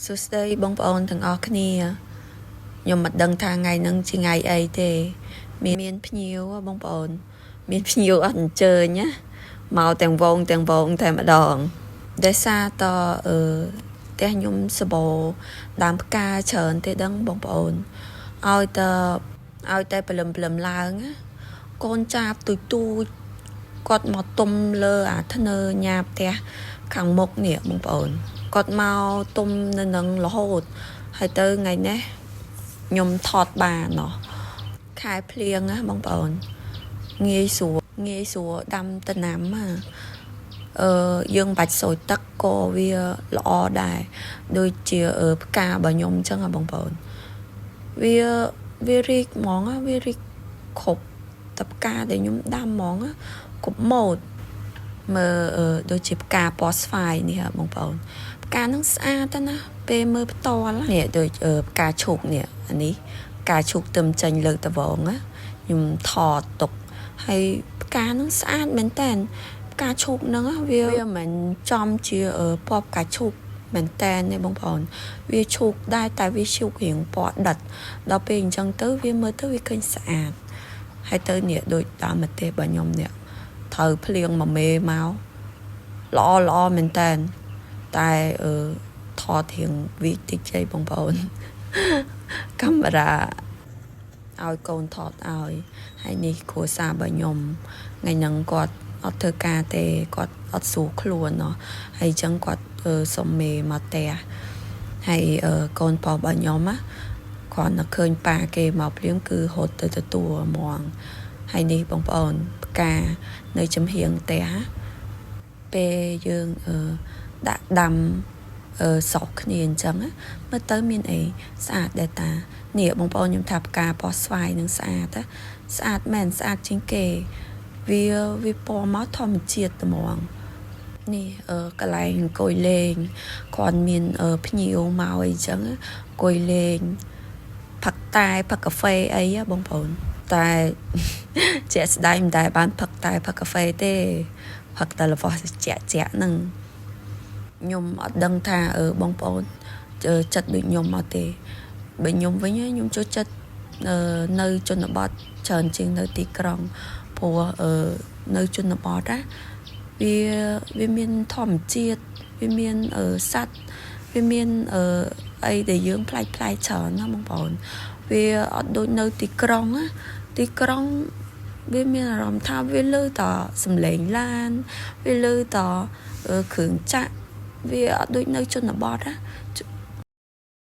សួស្តីបងប្អូនទាំងអស់គ្នាខ្ញុំមិនដឹងថាថ្ងៃហ្នឹងជាថ្ងៃអីទេមានភ្ញៀវហ៎បងប្អូន មានភ្ញៀវអត់អញ្ជើញណាមកទាំងវងទាំងវងតែម្ដងដោយសារតអឺផ្ទះខ្ញុំសបោដើមផ្កាច្រើនទេដឹងបងប្អូនឲ្យតឲ្យតែព្រលឹមព្រលឹមឡើងណាកូនចាបទូចទូចគាត់មកទុំលើអាធ្នើញ៉ាផ្ទះខាងមុខនេះបងប្អូនគាត់មកទុំនៅនឹងរហូតហើយទៅថ្ងៃនេះខ្ញុំថតបានណោះខែភ្លៀងណាបងប្អូនងាយស្រួលងាយស្រួលដាំដំណាំណាយើងមិនបាច់ស្រោចទឹកក៏វាល្អដែរដូចជាផ្ការបស់ខ្ញុំអញ្ចឹងហ៎បងប្អូនវាវារីកហ្មងណាវារីកគ្រប់តែផ្កាដែលខ្ញុំដាំហ្មងណាគ្រប់ម៉ូតមើលដូចជាផ្កាពណ៌ស្វាយនេះហ៎បងប្អូនផ្កាហ្នឹងស្អាតណាស់ពេលមើលផ្ទាល់នេះដូចផ្កាឈូកនេះអានេះផ្កាឈូកទឹមចេញលើកដវងណាខ្ញុំថតទុកហើយផ្កាហ្នឹងស្អាតមែនតើផ្កាឈូកហ្នឹងវាវាមិនចំជាពណ៌ផ្កាឈូកមែនតែនទេបងប្អូនវាឈូកដែរតែវាឈូករៀងពណ៌ដិតដល់ពេលអញ្ចឹងទៅវាមើលទៅវាឃើញស្អាតហើយទៅនេះដូចដើមម្ទេសរបស់ខ្ញុំនេះត្រូវភ្លៀងមួយមេមកល្អល្អមែនតែនតែអឺថតរៀងវិតិចជ័យបងប្អូនកាមេរ៉ាឲ្យកូនថតឲ្យហើយនេះគ្រួសាររបស់ខ្ញុំថ្ងៃហ្នឹងគាត់អត់ធ្វើការទេគាត់អត់ស្រួលខ្លួនเนาะហើយអញ្ចឹងគាត់សុំមេមកផ្ទះហើយកូនប្រុសរបស់ខ្ញុំណាគ្រាន់តែឃើញប៉ាគេមកភ្លាមគឺរត់ទៅទទួលហ្មងហើយនេះបងប្អូនផ្កានៅចំហៀងផ្ទះពេលយើងដាក់ដាំសោកគ្នាអញ្ចឹងមើលទៅមានអីស្អាតដែរតានេះបងប្អូនខ្ញុំថាផ្កាពណ៌ស្វាយនឹងស្អាតណាស្អាតមែនស្អាតជាងគេវាវាពណ៌មកធម្មជាតិត្មងនេះកន្លែងអង្គុយលេងគ្រាន់មានភ្ញៀវមកអីចឹងអង្គុយលេងផឹកតែផឹកកាហ្វេអីបងប្អូនតែជាក់ស្ដែងមិនដែលបានផឹកតែផឹកកាហ្វេទេផឹកតែរបស់ជាក់ជាក់ហ្នឹងខ្ញុំអត់ដឹងថាបងប្អូនចិត្តដូចខ្ញុំមកទេបើខ្ញុំវិញខ្ញុំចូលចិត្តនៅជនបទច្រើនជាងនៅទីក្រុងព្រោះនៅជនបទណាវាវាមានធម្មជាតិវាមានសត្វវាមានអីដែលយើងប្លែកប្លែកច្រើនណាបងប្អូនវាអត់ដូចនៅទីក្រុងណាទីក្រុងវាមានអារម្មណ៍ថាវាលឺតសំឡេងឡានវាលឺតគ្រឿងចាក់វាអត់ដូចនៅជនបទណា